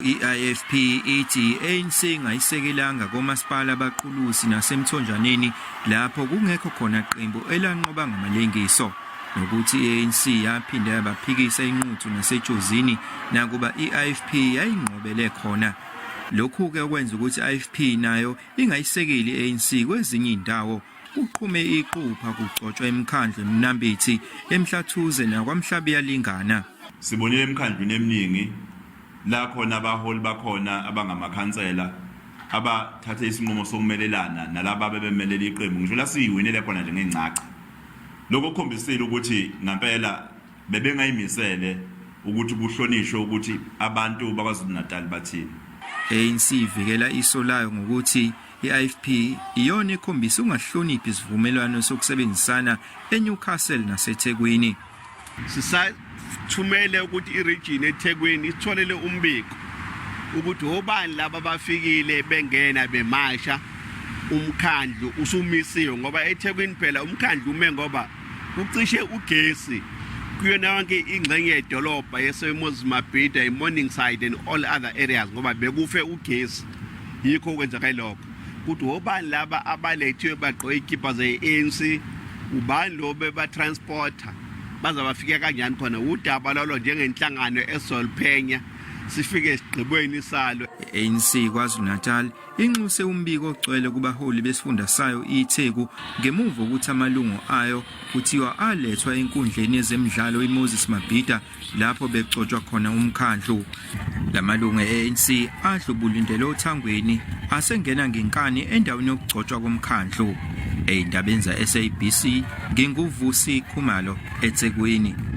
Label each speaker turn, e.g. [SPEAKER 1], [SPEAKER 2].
[SPEAKER 1] I-IFP ithi i-ANC ingayisekelanga komasipala abaQulusi naseMthonjaneni lapho kungekho khona qembu elanqoba ngamalengiso nokuthi i-ANC yaphinda yabaphikisa eNquthu naseJozini nakuba i-IFP yayinqobele khona. Lokhu-ke okwenza ukuthi i-IFP nayo ingayisekeli i-ANC kwezinye izindawo. Kuqhume iqupha kugcotshwa imikhandlu eMnambithi, eMhlathuze naKwaMhlabuyalingana.
[SPEAKER 2] Sibonile emikhandlwini eminingi la khona abaholi bakhona abangamakhansela abathathe isinqumo sokumelelana nalaba abebemelela iqembu ngisho la siyiwinele khona nje ngengcaca. Lokho kukhombisile ukuthi ngampela bebengayimisele ukuthi kuhlonishwe ukuthi abantu baKwaZulu-Natal bathini.
[SPEAKER 1] ANC ivikela iso layo ngokuthi i-IFP iyona ekhombisa ukungahloniphi isivumelwano sokusebenzisana eNewcastle naseThekwini.
[SPEAKER 3] Sisathumele ukuthi i-region eThekwini isitholele umbiko ukuthi obani laba abafikile bengena bemasha umkhandlu usumisiwe ngoba eThekwini phela umkhandlu ume ngoba kucishe ugesi kuyona yonke ingxenye yedolobha yaseMoses Mabhida, i-Morningside and all other areas ngoba bekufe ugesi yikho okwenzeka lokho ukuthi obani laba abalethiwe bagqoke ikipa ze-ANC ubani lo bebatransporter baze bafike kanjani khona udaba lolo njengenhlangano esizoluphenya sifike esigqibweni salo.
[SPEAKER 1] I-ANC KwaZulu-Natal inxuse umbiko ogcwele kubaholi besifunda sayo iTheku ngemuva kokuthi amalungu ayo kuthiwa alethwa enkundleni yezemidlalo iMoses Mabhida lapho begcotshwa khona umkhandlu. Lamalungu e-ANC adlubulindele othangweni asengena ngenkani endaweni yokugcotshwa komkhandlu. Ey'ndabeni za-SABC nginguVusi Khumalo eThekwini.